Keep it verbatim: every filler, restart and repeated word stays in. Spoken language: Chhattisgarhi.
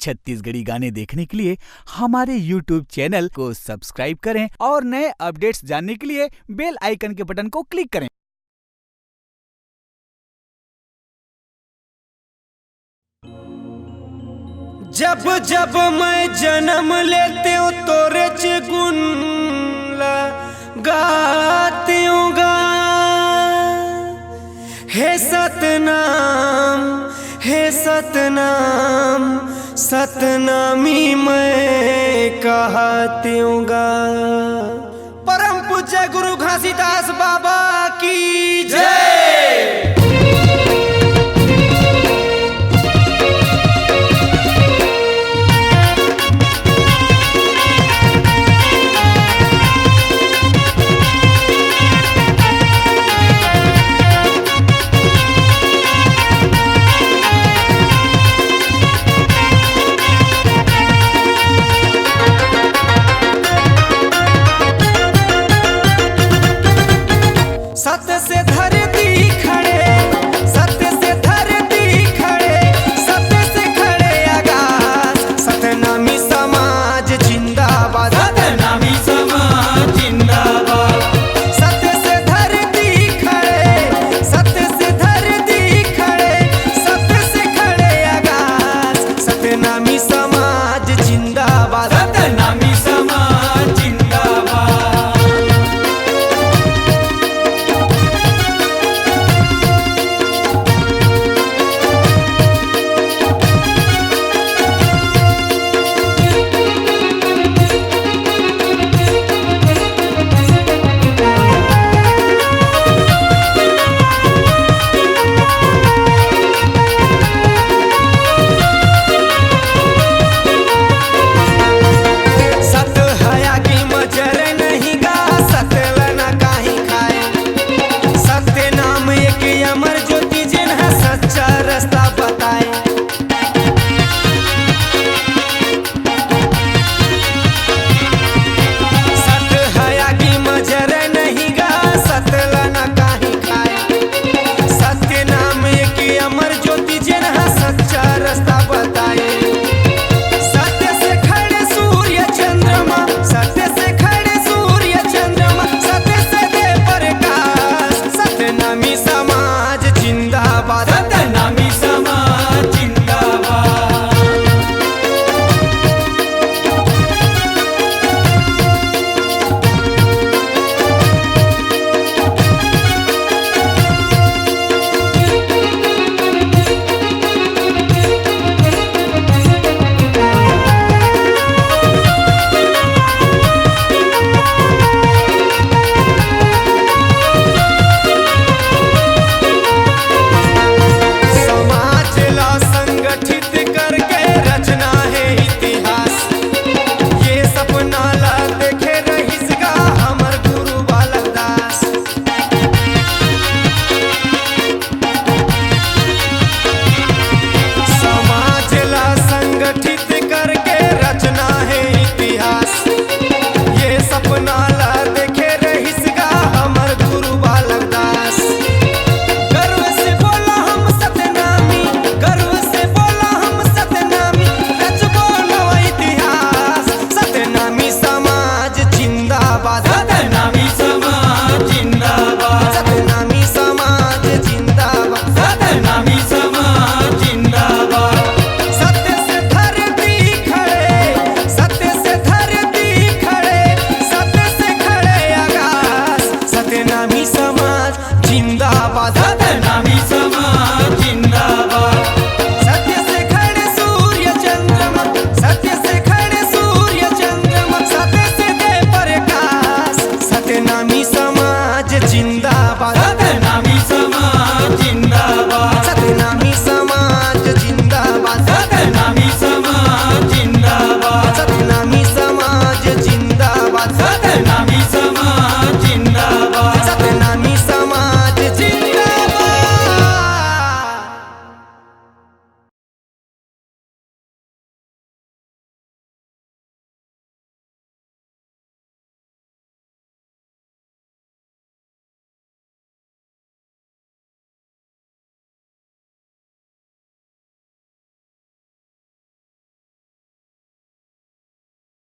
छत्तीसगढ़ी गाने देखने के लिए हमारे YouTube चैनल को सब्सक्राइब करें और नए अपडेट्स जानने के लिए बेल आइकन के बटन को क्लिक करें। जब जब मैं जन्म लेते हूँ तोरे च गुन ला गाते हूँ गा। हे सतनाम, हे सतनाम, सतनामी मैं कहते हूँ गा। परम पूज्य गुरु घासीदास बाबा